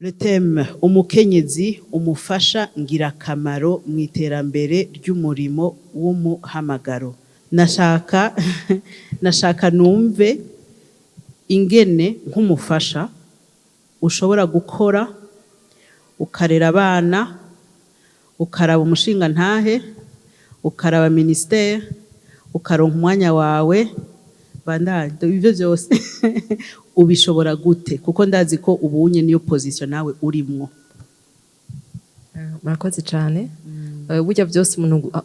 Le thème: umukenyezi, umufasha ngirakamaro mu iterambere ry'umurimo w'umuhamagaro. Nashaka numve ingene nk'umufasha ushobora gukora, ukarera abana, ukaraba umushinga ntahe, ukaraba ministère, ukaronka umwanya wawe bandanye, ivyo vyose ubishobora gute? Kuko ndazi ko ubunye niyo position nawe urimwo. Murakoze cyane. Burya byose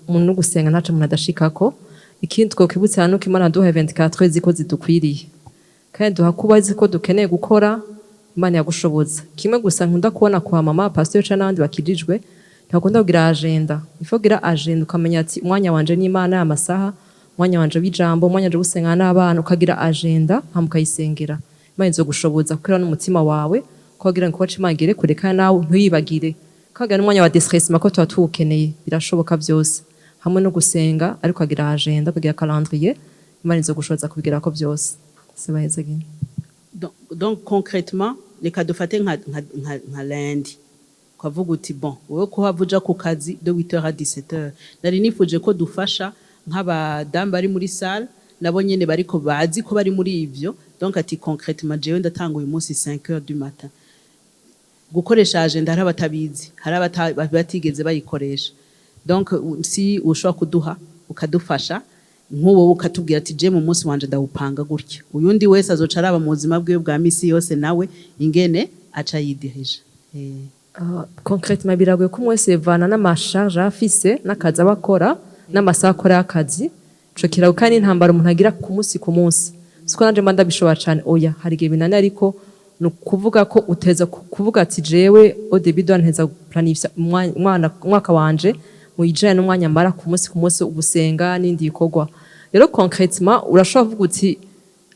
umuntu gusenga ntaco umuntu adashikako. Ikindi twokwibutsa nuko Imana duha 24 heures ziko zidukwiriye, kandi duha kuba izi ko dukeneye gukora. Imana yagushoboza kimwe gusa. Nkunda kubona kwa mama pasteur canke n'abandi bakijijwe ntakunda kugira agenda. Ifo kugira agenda, ukamenya ati umwanya wanje n'Imana, amasaha, umwanya wanje w'ijambo, umwanya wanje gusenga n'abana, ukagira agenda, hama ukayisengera. Imana izogushoboza kuko n'umutima wawe kugira ngo kubaca Imana igere kure, kandi nawe ntuyibagire kagira n'umwanya wa déstressement ko tuba tuwukeneye. Birashoboka byose hamwe no gusenga, ariko ukagira agenda, ukagira calendrier, Imana izogushoboza kubigerako byose. Sibahezagire. Donc concrètement, reka dufate nka lundi, ukavuga uti: bon, wowe ko wava uja ku kazi de 8h à 17h. Nari nifuje ko dufasha nk'abadamu bari muri salle, nabo nyene bariko bazi ko bari muri ivyo. Donc ati: concrètement, jewe ndatanga uyu munsi 5h du matin gukoresha agenda. Hari abatabizi, hari batigeze bayikoresha. Donc si ushobora kuduha, ukadufasha nk'uwo, ukatubwira ati: je mu munsi wanje ndawupanga gutya, uyundi wese azoca araba mu buzima bwiwe bwa misi yose nawe ingene aca yidirija. Concrètement, biragoye ko umwe wese bivana n'ama charges afise n'akazi aba akora n'amasaha akora y'akazi. Ico kirago kandi n'intambara umuntu agira ku munsi ku munsi. Siko nanje mba ndabishobora cane, oya, hari igihe binaniye, ariko ni ukuvuga ko uteza kuvuga ati: jewe au début de nteza planifier umwaka wanje mu bijanye n'umwanya mara ku munsi ku munsi ugusenga n'indi bikorwa. Rero concrètement, urashobora kuvuga uti: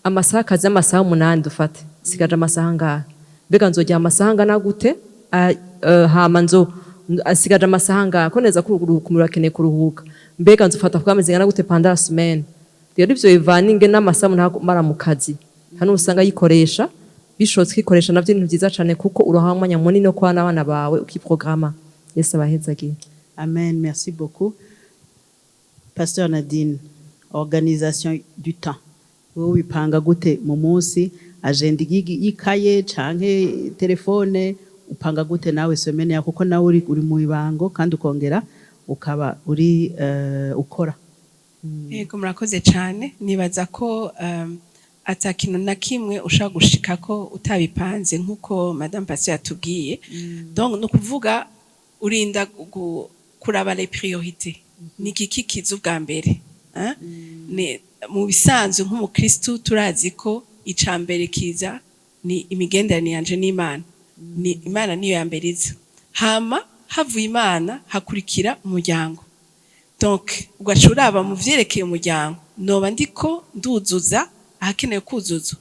amasaha akazi amasaha 8 dufate, sigaje amasaha angahe? Mbega nzojya amasaha angana gute? Hama nzo asigaje amasaha angahe ko neza kuruhuka? Umubiri akeneye kuruhuka. Mbega nzofata programme zingana gute pendant la semaine? Rero ivyo bivana inge n'amasaha umuntu amara mu kazi. Hano usanga yikoresha bishobotse, kwikoresha navyo ibintu vyiza cane, kuko uronka umwanya munini wo kubana n'abana bawe, ukiprograma. Yesu abahezagiye. Amen, merci beaucoup. Pasteur Nadine, organisation du temps. Wowe wipanga gute mu munsi? Agenda y'ikaye canke telefone? Upanga gute nawe semaine yawe, kuko nawe uri mu ibango kandi ukongera ukaba uri ukora? Yego, murakoze cyane. Nibaza ko ata kintu na kimwe ushobora gushikako utabipanze, nk'uko Madame Pasteur yatubwiye. Donc ni ukuvuga urinda kuraba les priorités, ni igiki kiza ubwa mbere, hein? Ni mu bisanzwe nk'umukristu turazi ko ica mbere kiza ni imigenderanire yanje n'Imana. Ni Imana niyo ya mbere iza, hama havuye Imana hakurikira umuryango. Donc ugaca uraba mu vyerekeye umuryango, noba ndiko nduzuza ahakenewe kuzuzwa.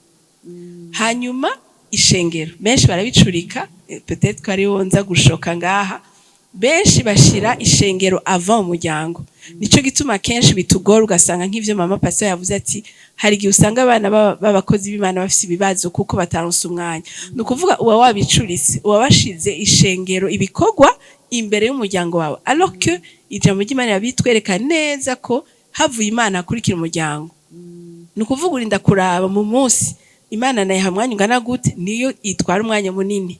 Hanyuma ishengero, benshi barabicurika, peut-être ko ariwo nza gushoka ngaha. Benshi bashira ishengero avant umuryango, nico gituma kenshi bitugora. Ugasanga nk'ivyo mama pastor yavuze ati hari igihe usanga abana b'abakozi b'Imana bafise ibibazo kuko bataronse umwanya. Ni ukuvuga uba wabicuritse, uba washize ishengero, ibikorwa imbere y'umuryango wawe, alors que ijambo ry'Imana yabitwereka neza ko havuye Imana hakurikira umuryango. Ni ukuvuga urinda kuraba mu munsi Imana nayiha umwanya ungana gute, niyo itwara umwanya munini.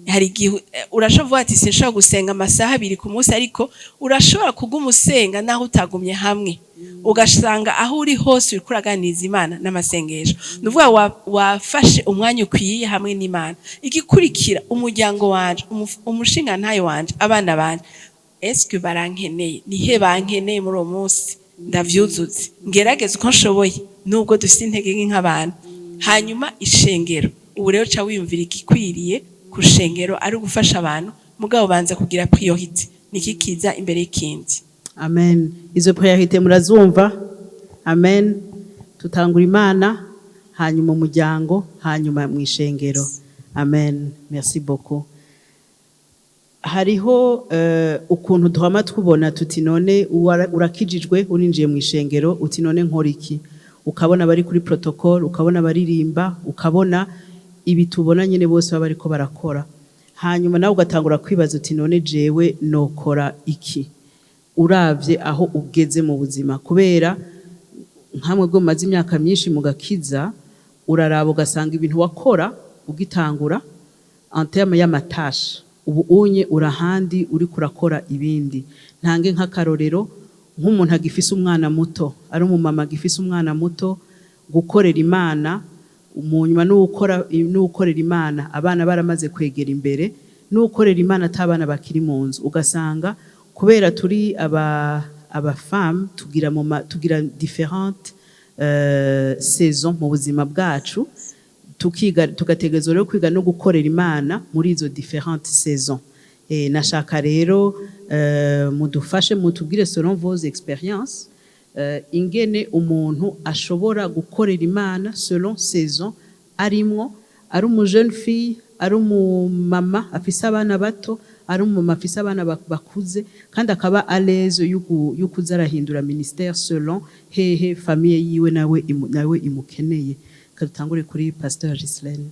Hari igihe urashobora kuvuga ati: sinshobora gusenga amasaha 2 ku munsi, ariko urashobora kuguma usenga naho utagumye hamwe, ugasanga aho uri hose uriko uraganiriza Imana n'amasengesho. Ni ukuvuga wafashe umwanya ukwiye hamwe n'Imana. Igikurikira, umuryango wanje, umushingantahe wanje, abana banje, eske barankeneye? Nihe bankeneye muri uwo munsi? Ndavyuzuze, ngerageze uko nshoboye nubwo dufite intege nke nk'abantu. Hanyuma ishengero. Ubu rero ca wiyumvira igikwiriye ku shengero ari ugufasha abantu, mugabo banza kugira priorité, niki kiza imbere y'ikindi. Amen. Izo priorité murazumva? Amen. Tutangura Imana, hanyuma umuryango, hanyuma mu ishengero. Amen, merci beaucoup. Hariho ukuntu duhama tubona tuti: none urakijijwe, urinjiye mu ishengero, uti: none nkora iki? Ukabona bari kuri protocole, ukabona baririmba, ukabona ibi tubona nyine bose baba bariko barakora. Hanyuma nawe ugatangura kwibaza uti: "None jewe nokora iki?" Uravye aho ugeze mu buzima, kubera nkamwe bwo mumaze imyaka myinshi mu gakiza, uraraba ugasanga ibintu wakora ugitangura en terme y'ama tâches, ubu unye urahandi uriko urakora ibindi. Ntange nk'akarorero: nk'umuntu agifise umwana muto, ari umumama agifise umwana muto, gukorera Imana mu nyuma n'ukorera Imana abana baramaze kwegera imbere, n'ukorera Imana atabana bakiri mu nzu, ugasanga kubera turi aba femmes tugira différentes saisons mu buzima bwacu, tukiga, tugategerezwa rero kwiga no gukorera Imana muri izo différentes saisons. Nashaka rero mudufashe, mutubwire selon vos expériences ingene umuntu ashobora gukorera Imana selon saison arimwo, ari umu jeune fille, ari umumama afise abana bato, ari umumama afise abana bakuze, kandi akaba à l'aise yukuza arahindura ministère selon hehe famille yiwe nawe imukeneye. Kadutangure kuri Pasteur Ghislaine.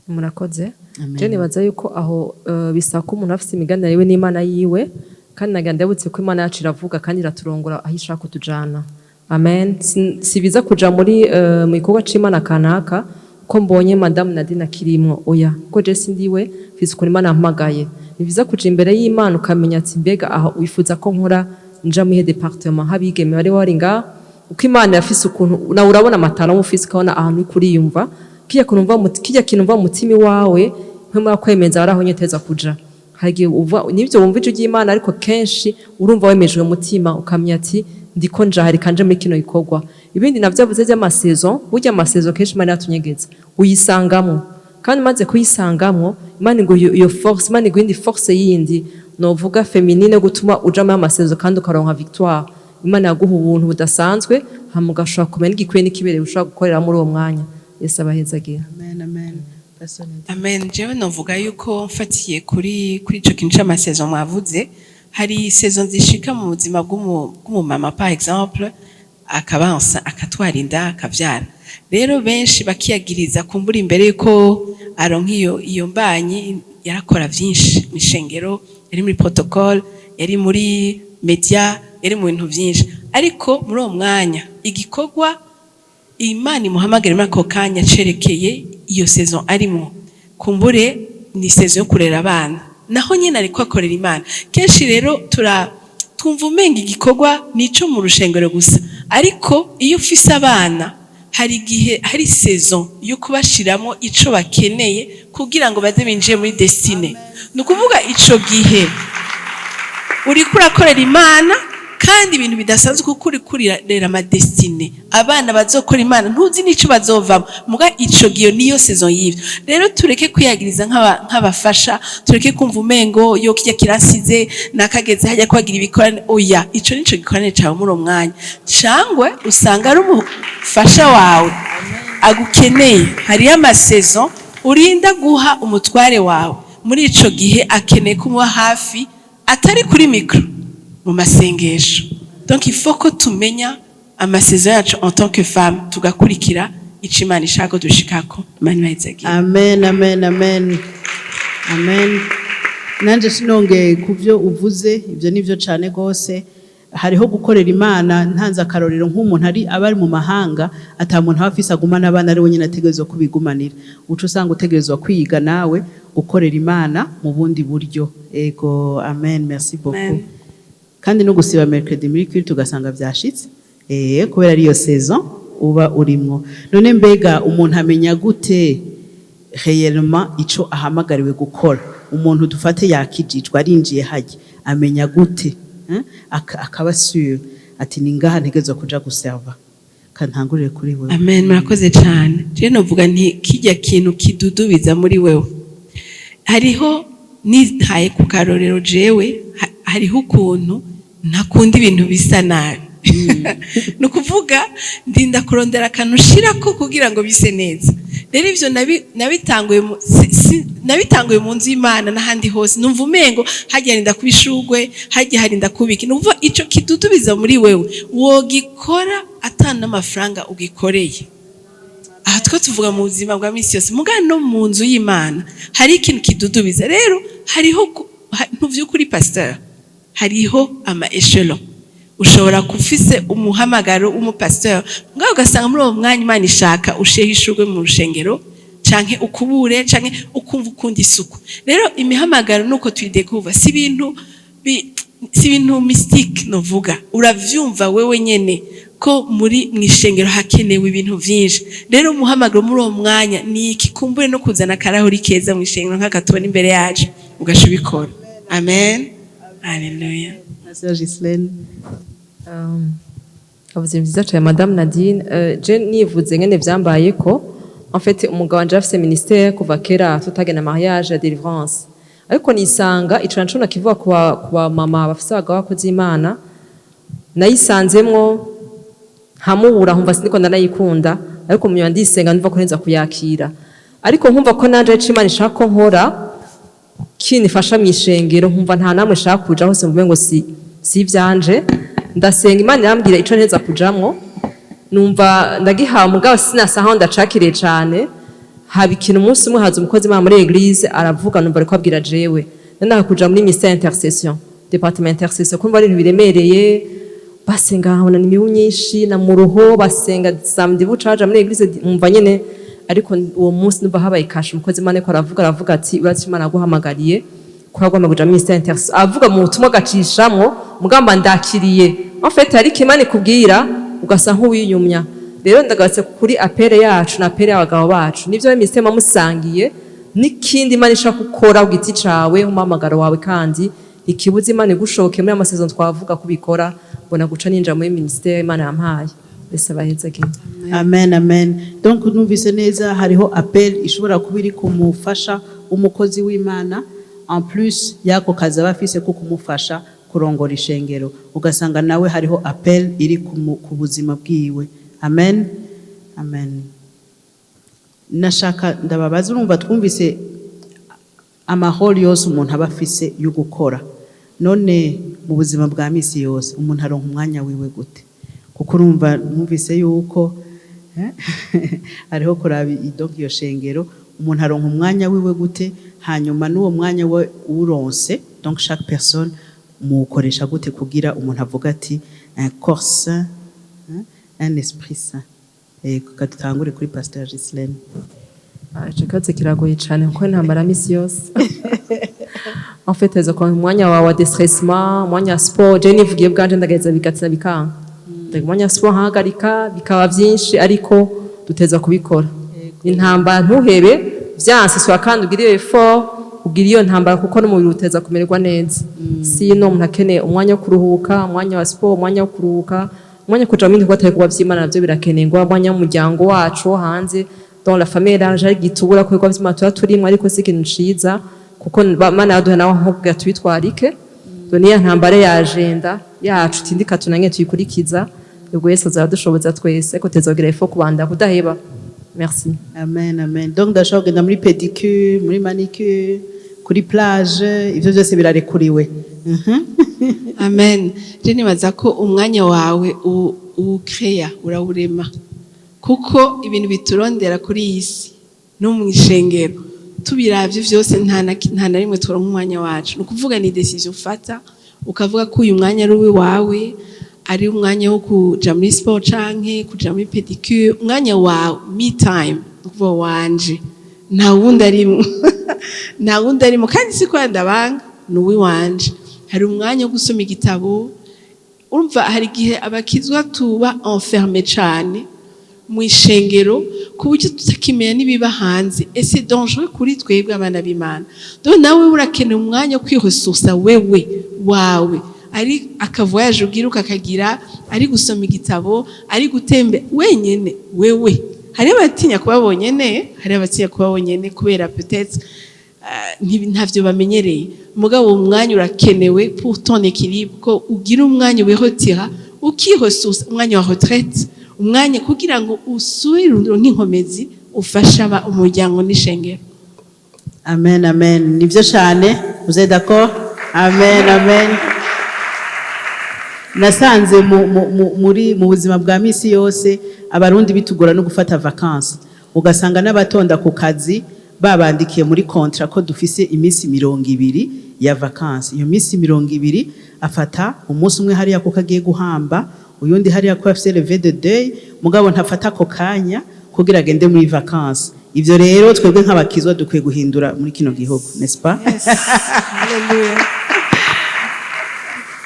Murakoze. Amen. Je nibaza yuko aho bisaba ko umuntu afise imiganire yiwe n'Imana yiwe, kandi nagira ndabutse ko Imana yacu iravuga kandi iraturongora aho ishaka kutujana. Amen. Si biza kuja muri mu gikorwa c'Imana kanaka ko mbonye Madamu Nadine akirimwo, oya, kuko je sindiwe, mfise ukuntu Imana yampamagaye. Ni vyiza kuja imbere y'Imana ukamenya ati: "Mbega aho wifuza ko nkora, nja muhe département?" Habigeme bari ngaha, uko Imana yafise ukuntu nawe urabona ama talents ufise, ukabona ahantu uriko uriyumva, kirya kintu umva mu mutima iwawe nk'umwe kwemeza ari aho nyeteza kuja. Hari igihe uva nibyo wumva ijwi ry'Imana, ariko kenshi urumva wemejwe mu mutima, ukamenya ati: "Ndiko nja hari kanje muri kino gikorwa." Ibindi navyo avuze vy'ama saisons, burya ama saisons kenshi Imana yatunyegeza uyisangamwo, kandi umaze kuyisangamwo, Imana iguha iyo force, Imana iguha indi force yindi novuga féminine yo gutuma uja muri ama saisons kandi ukaronka victoire. Imana yaguha ubuntu budasanzwe, hama ugashobora kumenya n'igikwiye n'ikibereye ushobora gukorera muri uwo mwanya. Yesu abahezagira. Amen, amen. Pastor Nadine. Amen. Jewe novuga yuko mfatiye kuri ico kintu c'ama saisons mwavuze, hari saison zishika mu buzima bw'umumama, par exemple akabansa, akatwara inda, akavyara. Rero benshi bakiyagiriza kumbura imbere yuko aronka iyo mbanyi yarakora vyinshi mw'ishengero, yari muri protocole, yari muri média, yari mu bintu vyinshi. Ariko muri uwo mwanya igikorwa Imana imuhamagara muri ako kanya cerekeye iyo saison arimo, kumbure ni saison yo kurera abana, naho nyine ariko akorera Imana. Kenshi rero twumva umenga igikorwa nico mu rushengero gusa, ariko iyo ufise abana hari igihe hari saison yo kubashiramo ico bakeneye kugira ngo baze binjire muri destinée. Ni ukuvuga ico gihe uriko urakorera Imana kandi ibintu bidasanzwe, kuko uriko urarera ama destinées, abana bazokora Imana, ntuzi n'ico bazovamo. Muga ico gihe niyo saison y'ivyo. Rero tureke kwiyagiriza nk'abafasha, tureke kumva umengo yo kirya kirasize nakageze hajya kwagira ibikorane. Oya, ico nico gikorane cawe muri uwo mwanya, cangwe usanga ari umufasha wawe agukeneye. Hariyo ama saisons urinda guha umutware wawe muri ico gihe, akeneye kumuba hafi, atari kuri micro, mu masengesho. Donc il faut ko tumenya ama saisons yacu en tant que femme, tugakurikira ico Imana ishaka ko dushikako. Imana ibahezagire. Amen, amen, amen, amen. Nanje sinongeye ku byo uvuze, ibyo ni byo cyane rwose. Hariho gukorera Imana. Ntanze akarorero nk'umuntu ari aba ari mu mahanga, ata muntu aba afise agumana abana, ari we nyine ategerezwa kubigumanira, uca usanga utegerezwa kwiga nawe gukorera Imana mu bundi buryo. Ego, amen, merci beaucoup. Amen. Kandi no gusiba mercredi muri culte ugasanga vyashitse, kubera ariyo saison uba urimwo. None mbega umuntu amenya gute réellement ico ahamagariwe gukora? Umuntu dufate yakijijwe, arinjiye hajya, amenya gute, eh? Akaba sûr ati: "Ni ngaha ntegerezwa kuja guserva"? Kantangurire kuri wewe. Amen, murakoze cyane. Je novuga nti kijya kintu kidudubiza muri wewe. Hariho nihaye ku karorero, jewe hariho ukuntu ntakunda ibintu bisa nabi. Ni ukuvuga ndinda kurondera akantu ushirako kugira ngo bise neza. Rero ivyo nabitanguye mu nzu y'Imana n'ahandi hose, numva umengo hajya harinda kuba ishugwe, hajya harinda kubika. Ni ukuvuga ico kidudubiza muri wewe wogikora ata n'amafaranga ugikoreye. Aha two tuvuga mu buzima bwa misi yose, muga no mu nzu y'Imana hari ikintu kidudubiza. Rero hariho mu vy'ukuri, pasteur, hariho ama échelon. Ushobora kufise umuhamagaro w'umupasteur, mugabo ugasanga muri uwo mwanya Imana ishaka usheho ishurwe mu rushengero, canke ukubure, canke ukumva ukunda isuku. Rero imihamagaro nuko tuyidekuva, si ibintu mystique novuga. Uravyumva wewe nyene ko muri mw'ishengero hakenewe ibintu vyinshi. Rero umuhamagaro muri uwo mwanya ni iki? Kumbure no kuzana akarahuri keza mw'ishengero nk'aka tubona imbere yacu, ugaca ubikora. Amen, haleluya. Sœur Ghislaine. Avuze ibintu vyiza cane Madame Nadine. Je nivuze ngene vyambaye ko en fait umugabo wanje afise ministère kuva kera tutagena mariage ya délivrance, ariko nisanga ico naco nakivuga ku ba mama bafise abagabo bakoze Imana, nayisanzemwo nkamubura, nkumva siniko ndanayikunda, ariko munyuma ndisenga, ndumva ko nza kuyakira, ariko nkumva ko nanje ico Imana ishaka ko nkora kinifasha mw'ishengero, nkumva nta namwe nshaka kuja hose, mvuge ngo si ivyanje. Ndasenga, Imana irambwira ico nteza kujamwo, numva ndagihawe, mugabo sinasa aho ndacakiriye cane. Haba ikintu, umunsi umwe haza umukozi Imana muri église, aravuga, numva ariko abwira jewe nandaka kuja muri ministère intercession, département intercession, kumva ari ibintu biremereye. Basenga nkabona ni imibu myinshi na muruho, basenga samedi bucaja muri église, numva nyene. Ariko uwo munsi numva habaye kashe, umukozi Imana ariko aravuga, aravuga ati: "Uratse Imana yaguhamagariye ko yagomba kuja muri ministère intercession." Avuga mu butumwa agacishamwo, mugamba ndakiriye. En fait hari Imana ikubwira ugasa nk'uwiyumya. Rero ndagarutse kuri appel yacu na appel y'abagabo bacu, nivyo ministère musangiye, n'ikindi Imana ishaka gukora ku giti cawe nk'umuhamagaro wawe, kandi ikibuza Imana igushoboke muri amasezerano twavuga kubikora. Mbona guca ninjira muri ministère Imana yampaye. Mbese abahezagire. Amen, amen. Donc numvise neza, hariho appel ishobora kuba iri kumufasha umukozi w'Imana, en plus y'ako kazi aba afise ko kumufasha kurongora ishengero, ugasanga nawe hariho appel iri ku buzima bwiwe. Amen, amen. Nashaka ndababaza, urumva twumvise amahoro yose umuntu aba afise yo gukora, none mu buzima bwa misi yose umuntu aronka umwanya wiwe gute? Kuko urumva mwumvise yuko hariho kuraba donc iyo shengero, umuntu aronka umwanya wiwe gute? Hanyuma n'uwo mwanya we uronse, donc chaque personne muwukoresha gute kugira umuntu avuga ati un corps sain, hein, un esprit sain? Yego, kadutangure kuri Pasteur Ghislaine. Ah, ico kibazo kiragoye cane kuko intambara misi yose. En fait eza kwa umwanya wawe wa déstressement, umwanya wa sport. Je nivugiye bwanje, ndagerageza bigatsa bikanka. Ndaga umwanya wa sport nkahagarika, bikaba vyinshi, ariko duteza kubikora. Intambara, ntuhebe vyanse swa, kandi ugire effort, ugire iyo ntambara, kuko n'umubiri uteza kumererwa neza. Sino umuntu akeneye umwanya wo kuruhuka, umwanya wa sport, umwanya wo kuruhuka, umwanya wo kuja mu bindi bikorwa atari kuba vy'Imana, navyo birakenerwa, umwanya w'umuryango wacu wo hanze, dans la famille élargie, ari gitubura ko ibikorwa vy'Imana tuba turimwo, ariko si ikintu ciza kuko Imana yaduha nawe nko kugira tubitwarike. Do niya ntambara ya agenda yacu tindika tunanye tuyikurikiza, ubwo Yesu azadushoboza twese, ariko teza kugira effort, kubanda kudaheba. Merci. Amen, amen. Donc ndashobora kugenda muri pédicure, muri manicure, kuri plage, ivyo byose birarekuriwe. Amen. Je nibaza ko umwanya wawe uwukeya, urawurema, kuko ibintu biturondera kuri iyi si no mu ishengero tubiravye vyose, nta na rimwe turonka umwanya wacu. Ni ukuvuga ni décision ufata, ukavuga ko uyu mwanya ari uwawe, ari umwanya wo kuja muri sport canke kuja muri pédicure, umwanya wawe, me time, ni ukuvuga wanje, nta wundi arimwo, nta wundi arimo, kandi si ko ndabanga, ni uwiwanje. Hari umwanya wo gusoma igitabo. Urumva hari igihe abakizwa tuba enfermé cane mu ishengero ku buryo tutakimenya n'ibiba hanze, et c'est dangereux kuri twebwe abana b'Imana. Donc nawe urakeneye umwanya wo kwiresoursa wewe wawe, ari akavoyage ugira ukakagira, ari gusoma igitabo, ari gutembe wenyene wewe. Hari abatinya kuba bonyene, hari abatinya kuba bonyene kubera peut-être ntavyo bamenyereye. Mugabo uwo mwanya urakenewe pour ton équilibre, ko ugira umwanya wiretira, ukiresource, umwanya wa retraite, umwanya kugira ngo usubire uronke inkomezi ufasha umuryango n'ishengero. Amen, amen. Nivyo cyane. Vous êtes d'accord? Amen, amen. Nasanze mu, mu, mu, muri mu buzima bwa misi yose Abarundi bitugora no gufata vacances. Ugasanga n'abatonda ku kazi babandikiye muri contrat ko dufise iminsi 20 ya vacances. Iyo minsi 20 afata umunsi umwe hariya kuko agiye guhamba, uyundi hariya ko afise levée de deuil, mugabo ntafata ako kanya kugira agende muri vacances. Ivyo rero twebwe nk'abakizwa dukwiye guhindura muri kino gihugu, n'est-ce pas? Yes. Hallelujah.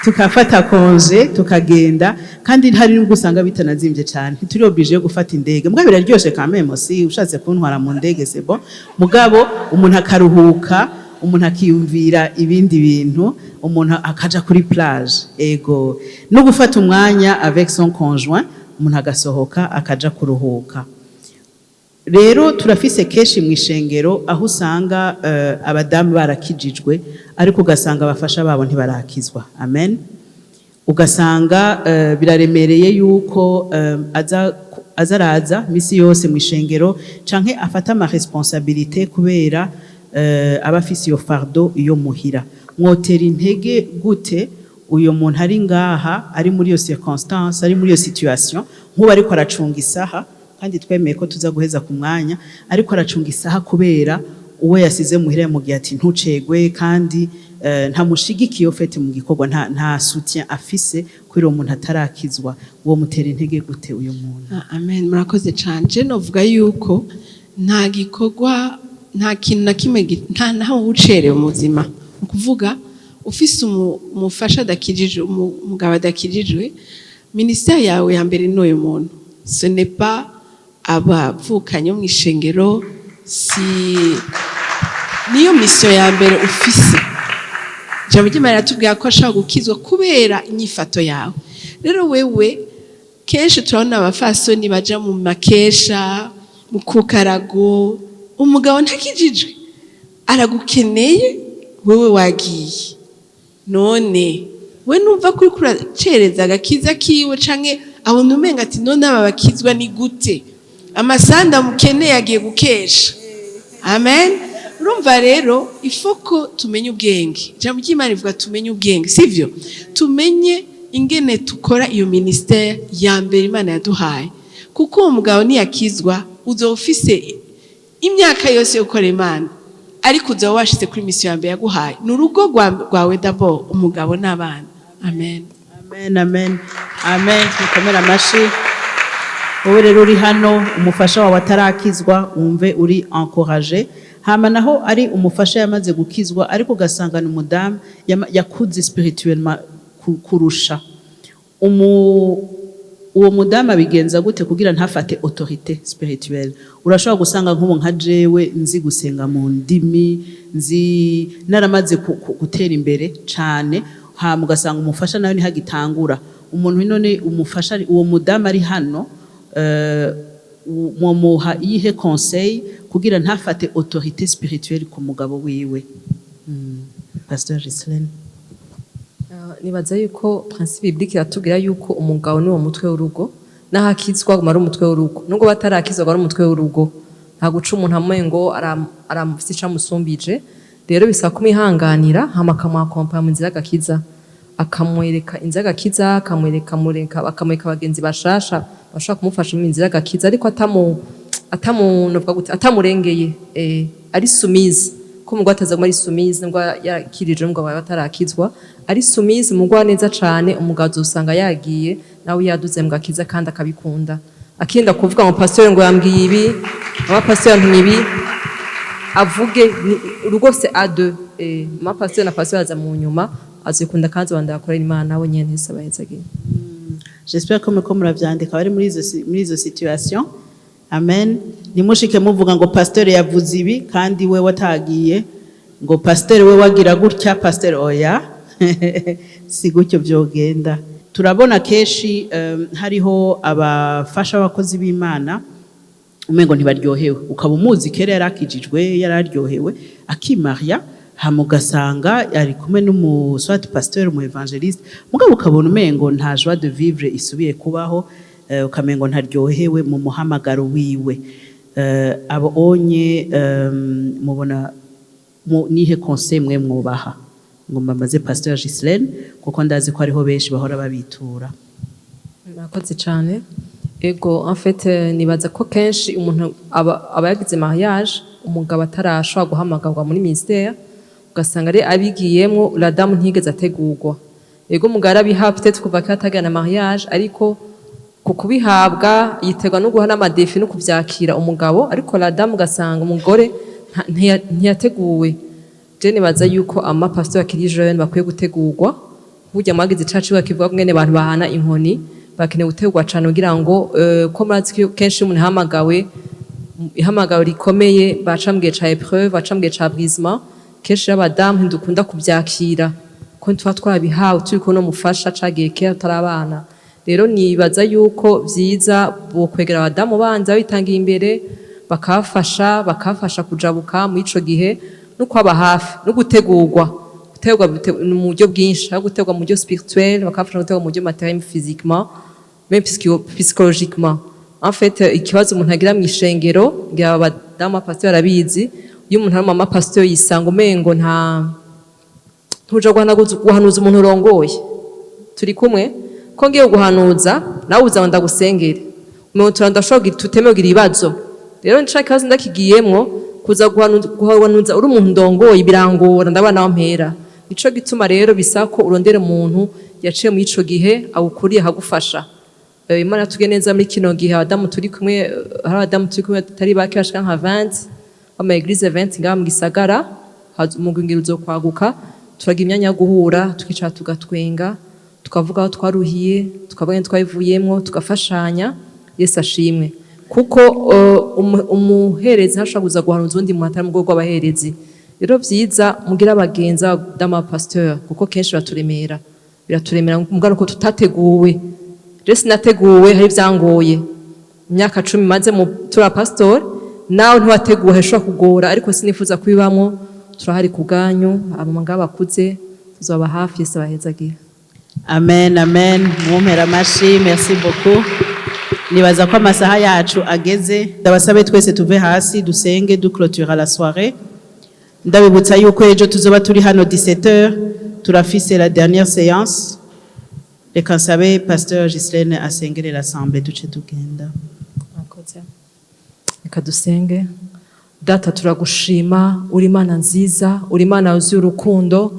Tukafata congé, tukagenda, kandi hari nubwo usanga bitanazimbye cyane, ntituri obligé yo gufata indege. Mugabo biraryoshe quand même si ushatse kuntwara mu ndege, c'est bon. Mugabo umuntu akaruhuka, umuntu akiyumvira ibindi bintu, umuntu akaja kuri plage, ego, no gufata umwanya avec son conjoint, umuntu agasohoka akaja kuruhuka. Rero turafise kenshi mu ishengero aho usanga abadamu barakijijwe, ariko ugasanga abafasha babo ntibarakizwa. Amen. Ugasanga biraremereye yuko aza araza misi yose mu ishengero canke afata ama responsabilité kubera aba afise iyo fardeau iyo muhira. Mwotera intege gute uyo muntu ari ngaha, ari muri iyo circonstance, ari muri iyo situation, nk'ubu ariko aracunga isaha, kandi twemeye ko tuza guheza ku mwanya, ariko aracunga isaha kubera uwo yasize muhira yamubwiye ati ntucegwe, kandi ntamushigikiye au fait mu gikorwa, nta soutien afise kubera uwo muntu atarakizwa? Uwo mutera intege gute uyo muntu? Ah, amen, murakoze cyane. Je novuga yuko nta gikorwa, nta kintu na kimwe nta naho ucerewe mu buzima. Ni ukuvuga ufise umufasha adakijijwe, umugabo adakijijwe, ministère yawe ya mbere ni uyu muntu, ce n'est pas abavukanye mu ishengero, si niyo mission ya mbere ufise. Ijambo ry'Imana riratubwira ko ashobora gukizwa kubera inyifato yawe. Rero wewe, kenshi turabona abafasoni baja mu makesha, mu kukarago, umugabo ntakijijwe, aragukeneye, wewe wagiye. None we numva ko uriko uracereza agakiza kiwe, canke abona umenga ati none aba bakizwa ni gute, amasanda mukeneye agiye gukesha. Amen. Urumva rero ifoko tumenye ubwenge. Ijambo ry'Imana rivuga tumenye ubwenge, sivyo? Tumenye ingene tukora iyo ministère ya mbere Imana yaduhaye, kuko uwo mugabo niyakizwa uzoba ufise imyaka yose yo gukora Imana, ariko uzoba washize kuri mission ya mbere yaguhaye, ni urugo rwawe d'abord, umugabo n'abana. Amen. Amen, amen, amen. Tukomere amashi. Wowe rero uri hano, umufasha wawe atarakizwa, wumve uri encouragé. Hama naho ari umufasha yamaze gukizwa, ariko ugasanga ni umudamu yakuze spirituellement kurusha uwo mudamu, abigenza gute kugira ntafate autorité spirituelle? Urashobora gusanga nk'ubu nka jewe nzi gusenga mu ndimi, nzi naramaze gutera imbere cane, hama ugasanga umufasha nawe ntihagitangura. Umuntu none umufasha uwo mudamu ari hano, mwomuha iyihe conseil kugira ntafate autorité spirituelle ku mugabo wiwe? Pasteur Gislaine. Nibaza yuko principe biblique iratubwira yuko umugabo ni wo mutwe w'urugo, naho akizwa aguma ari umutwe w'urugo, nubwo batarakizwa aguma ari umutwe w'urugo. Nta guca umuntu amwe ngo aramufise ico amusumbije. Rero bisaba kumwihanganira, hama akamuakompanya mu nzira y'agakiza, akamwereka inzira y'agakiza, akamwereka mureka, akamwereka abagenzi bashasha bashobora kumufasha mu nzira y'agakiza, ariko atamu novuga gute, atamurengeye, ari soumise, ko umugore atazaguma ari soumise nubwo yarakirije, nubwo aba batarakizwa, ari soumise mugwa neza cane. Umugabo azosanga yagiye nawe yaduze mu gakiza kandi akabikunda, akirinda kuvuga ngo pasteur ngo yambwiye ibi, aba pasteur yantumye ibi. Avuge urugo c'est à deux, ma pasteur na pasteur aza mu nyuma, azikunda kandi abandi bakorera Imana nawe nyene ntisabahezagiye. J'espère ko muriko muravyandika, bari muri izo situation. Amen. Ntimushike muvuga ngo pasteur yavuze ibi kandi we watagiye, ngo pasteur we wagira gutya, pasteur oya, si gutyo vyogenda. Turabona kenshi hariho abafasha abakozi b'Imana umengo ntibaryohewe. Ukaba umuzi kera yarakijijwe, yararyohewe, akimaria, hama ugasanga ari kumwe n'umu soit pasteur, umu évangéliste, mugabo ukabona umengo nta joie de vivre isubiye kubaho, ukamengo ntaryohewe mu muhamagaro wiwe. Abo onye mubona nihe conseil mwe mwubaha? Ngo mbamaze pasteur Gislaine, kuko ndazi ko hariho benshi bahora babitura. Murakoze cyane. Ego, en fait, nibaza ko kenshi umuntu aba yagize mariage, umugabo atarashobora guhamagarwa muri ministère, ugasanga ari abigiyemwo, la dame ntigeze ategurwa. Ego, umugabo arabiha peut-être kuva kera atagirana mariage, ariko ku kubihabwa yiterwa no guha n'ama défis no kuvyakira umugabo, ariko la dame ugasanga umugore ntiyateguwe. Je nibaza yuko ama pasteur akiri jeune bakwiye gutegurwa. Burya mwagize icacu kivuga ngene abantu bahana inkoni, bakeneye gutegurwa cane kugira ngo ko murazi ko kenshi iyo umuntu ahamagawe ihamagawe rikomeye, baca mu gihe ca épreuve, baca mu gihe ca brisement. Kenshi rero abadamu ntidukunda kuvyakira ko tuba twabihawe turi kumwe n'umufasha cagiye kera tutari abana. Rero nibaza yuko vyiza bokwegera abadamu banza bitangiye imbere, bakabafasha kujabuka muri ico gihe no kwaba hafi no gutegurwa. Gutegurwa mu buryo bwinshi, aho gutegurwa mu buryo spirituel, bakabafasha gutegurwa mu buryo matériel, physiquement, même psychologiquement. En fait, ikibazo umuntu agira mu ishengero, ngira abadamu pasteur arabizi, iyo umuntu ari mama pasteur yisanga umengo nta ntuja guhanuza umuntu urongoye. Turi kumwe ko ngiye guhanuza, nawe uza ngo ndagusengere, umuntu turandashobora tutemewe kugira ibibazo. Rero nshaka ikibazo ndakigiyemwo kuza guhanuza uri umuntu ndongoye, birangora, ndabona aho mpera. Nico gituma rero bisaba ko urondera umuntu yaciye muri ico gihe awukuriye akagufasha. Imana tuge neza muri kino gihe abadamu turi kumwe, hari abadamu turi kumwe atari bake, bashika nka 20 ama église 20 ngaha mu gisagara. Umugwi ngira uzokwaguka. Turagira imyanya yo guhura, tukicara, tugatwenga, tukavuga aho twaruhiye, tukavuga ingene twabivuyemwo, tugafashanya. Yesu ashimwe, kuko umuherezi ntashobora kuza guhanuza uwundi muntu atari mu rwego rw'abaherezi. Rero vyiza mugira abagenzi b'abadamu pasteur, kuko kenshi biraturemera, biraturemera mugabo ko tutateguwe. Je sinateguwe, hari ivyangoye imyaka 10 maze mu tura pastor. Nawe ntiwateguwe, hashobora kugora, ariko sinifuza kubibamwo. Turahari ku bwanyu, abamama ngaha bakuze tuzoba hafi. Yesu abahezagira. Amen, amen. Mumpera amashi. Merci beaucoup. Nibaza ko amasaha yacu ageze. Ndabasabe twese tuve hasi, dusenge, duclôtura la soirée. Ndabibutsa yuko ejo tuzoba turi hano 17h, turafise la dernière séance. Reka nsabe pasteur Gislaine asengere l'assemblée, duce tugenda. Murakoze. Reka dusenge. Data, turagushima, uri Imana nziza, uri Imana yuzuye urukundo,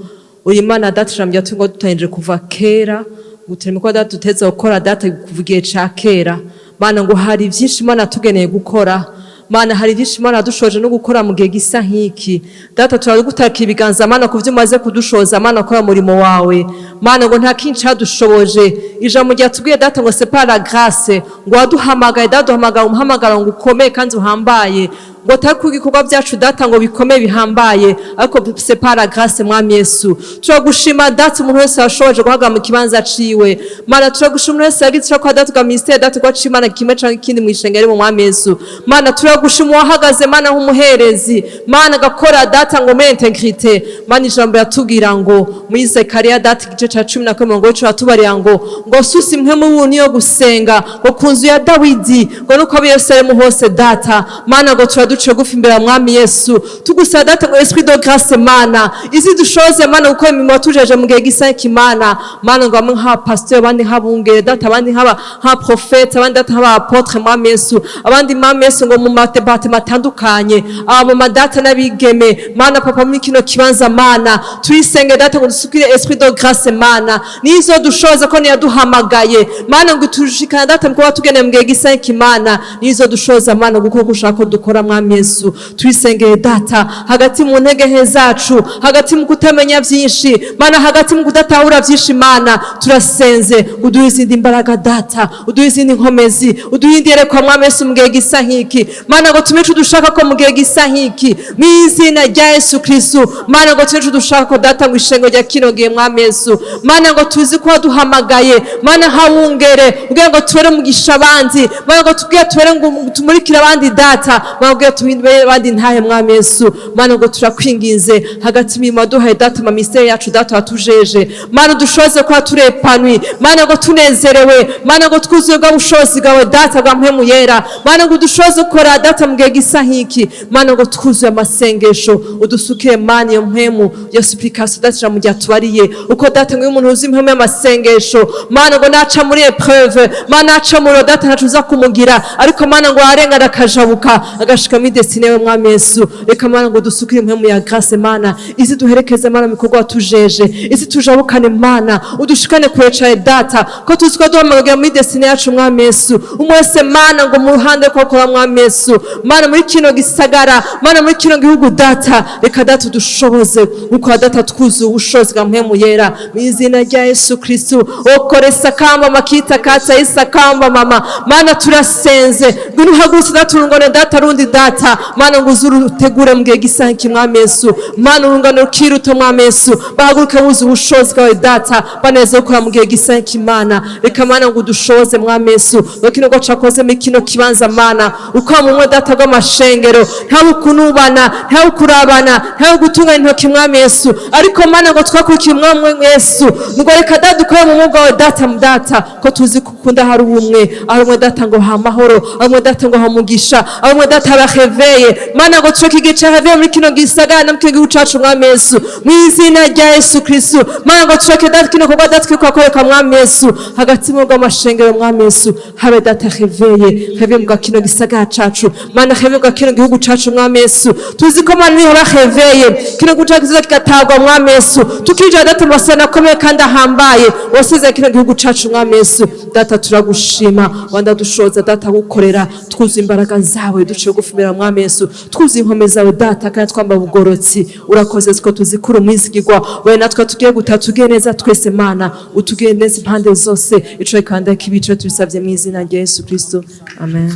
uri Imana Data. Ijambo ryawe ngo dutangije kuva kera guterema ko Data duteza gukora, Data, kuva igihe ca kera. Mana, ngo hari byinshi Imana tugeneye gukora. Mana, hari byinshi Imana dushoje no gukora mu gihe gisa nk'iki. Data, turagutaka ibiganza, Mana, ku byo umaze kudushoza, Mana, gukora umurimo wawe. Mana, ngo nta kintu cadushoboje. Ijambo ryatubwiye, Data, ngo c'est par la grâce, ngo waduhamagaye, Data, duhamagaye umuhamagaro ngo ukomeye kandi uhambaye, ngo atari ku ibikorwa byacu, Data, ngo bikomeye bihambaye, ariko c'est par la grâce. Mwami Yesu, turagushima, Data, umuntu wese washoboje guhagarara mu kibanza ciwe. Mana, turagushima umuntu wese yagize icyo akora, Data, kwa ministère, Data, kwa Imana kimwe canke ikindi mw'ishengero mu Mwami Yesu. Mana, turagushima uwahagaze, Mana, nk'umuherezi, Mana, agakora, Data, ngo muri intégrité. Mana, ijambo yatubwira ngo muri Zekariya, Data, igice ca 11 umurongo w'icumi, yatubarira ngo susi imwe mu buntu yo gusenga ngo ku nzu ya Dawidi, ngo nuko ab'i Yerusalemu hose. Data, Mana, ngo turaduciye gufi imbere ya Mwami Yesu, tugusaba, Data, ngo esprit de grâce, Mana, izi dushoze, Mana, gukora imirimo watujeje mu gihe gisa nk'Imana. Mana, ngo bamwe nk'aba pasteur, abandi nk'abungere, Data, abandi nk'aba prophète, abandi, Data, nk'aba apôtre, Mwami Yesu, abandi, Mwami Yesu, ngo mu madépartement atandukanye, aba Data n'abigeme. Mana, papa, muri kino kibanza, Mana, tuyisenge, Data, ngo dusukire esprit de grâce, Mana, nizo dushoza ko niyaduhamagaye, Mana, ngo tushikana, Data, mu kuba tugeneye mu gihe gisa nk'Imana, nizo dushoza, Mana, gukora uko ushaka ko dukora. Mwami Yesu, tuyisengeye, Data, hagati mu ntege nke zacu, hagati mu kutamenya byinshi, Mana, hagati mu kudatahura byinshi, Mana, turasenze uduhe izindi mbaraga, Data, uduhe izindi nkomezi, uduhe indi yerekwa, Mwami Yesu, mu gihe gisa nk'iki. Mana, ngo tumenye ico dushaka ko mu gihe gisa nk'iki, mu izina rya Yesu Kristu. Mana, ngo tumenye ico dushaka ko, Data, ngo ishengo rya kino gihe, Mwami Yesu. Mana, ngo tuzi ko waduhamagaye, Mana, nk'abungere, kugira ngo tubere umugisha abandi. Mana, ngo tubwire tubere ngo tumurikire abandi, Data. Mana, kugira kugira tubere abandi ntahe, Mwami Yesu. Mana, ngo turakwinginze hagati mirimo waduhaye, Data, ma ministère yacu, Data, watujeje. Mana, udushoboze kuba turi épanouis. Mana, ngo tunezerewe. Mana, ngo twuzuye bwa bushobozi bwawe, Data, bwa Mpwemu Yera. Mana, ngo udushoboze gukora, Data, mu gihe gisa nk'iki. Mana, ngo twuzuye amasengesho, udusukire, Mana, iyo mpwemu ya supplication, Data, ijambo ryatubariye uko, Data, ngo iyo umuntu yuzuye impwemu y'amasengesho, Mana, ngo naca muri épreuve, Mana, naca muri, Data, ntaco uza kumugira, ariko, Mana, ngo arengana akajabuka agashika muri destinée we. Mwami Yesu, reka, Mana, ngo dusukire impwemu ya grâce, Mana, izi duherekeze, Mana, mu bikorwa watujeje, izi tujabukane, Mana, udushikane kure cane, Data, ko tuzi ko duhamagaye muri destinée yacu. Mwami Yesu, umwe wese, Mana, ngo mu ruhande ko akora, Mwami Yesu, Mana, muri kino gisagara, Mana, muri kino gihugu, Data, reka, Data, udushoboze gukora, Data, twuzuye ubushobozi bwa Mpwemu Yera, mu izina rya Yesu Kristu. Okoresa kamba makita katsa isa kamba mama. Mana, turasenze, ngwino uhagurutse, Data, urungano, Data, rundi, Data, Mana, ngo uze urutegure mu gihe gisa nk'iki. Mwami Yesu, Mana, urungano rukiruta, Mwami Yesu, bahaguruke buzuye ubushobozi bwawe, Data, baneze gukora mu gihe gisa nk'iki. Mana, reka, Mana, ngo udushoboze, Mwami Yesu, ngo kino cakoze muri kino kibanza, Mana, uko mumwe, Data, rw'amashengero, ntawe ukunubana, ntawe ukurabana, ntawe gutunganya intoki, Mwami Yesu, ariko, Mana, ngo twakurikiye Umwami Yesu. Ngo reka, Data, dukore mu mwuga wawe, Data, Data, ko tuzi ko ukunda hari ubumwe, hari umwe, Data, ngo ha amahoro, hari umwe, Data, ngo ha umugisha, hari umwe, Data, bareveye. Mana, ngo tureke igihe ca réveil muri kino gisagara no mu kino gihugu cacu, Mwami Yesu, mu izina rya Yesu Kristu. Mana, ngo tureke, Data, kino korwa, Data, kiriko kwakoreka, Mwami Yesu, hagati mu rw'amashengero, Mwami Yesu, habe, Data, réveil, réveil mu kino gisagara cacu, Mana, réveil mu kino gihugu cacu. Mwami Yesu, tuzi ko, Mana, niho réveil, kino gihugu cacu kizoza kigatagwa, Mwami Yesu, tukinjira, Data, mu masezerano akomeye kandi ahambaye wasize kino gihugu cacu. Mwami Yesu, Data, turagushima, wanda dushoza, Data, gukorera twuzuye imbaraga zawe, duciye gufumira, Mwami Yesu, twuzuye inkome zawe, Data, kandi twambaye ubugorotsi. Urakoze ko tuzikura umwizigirwa we natwe tugiye gutaha, tugiye neza twese. Mana, utugiye neza impande zose, ico kandi kibice tubisabye mu izina rya Yesu Kristo, amen.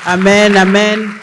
Amen, amen.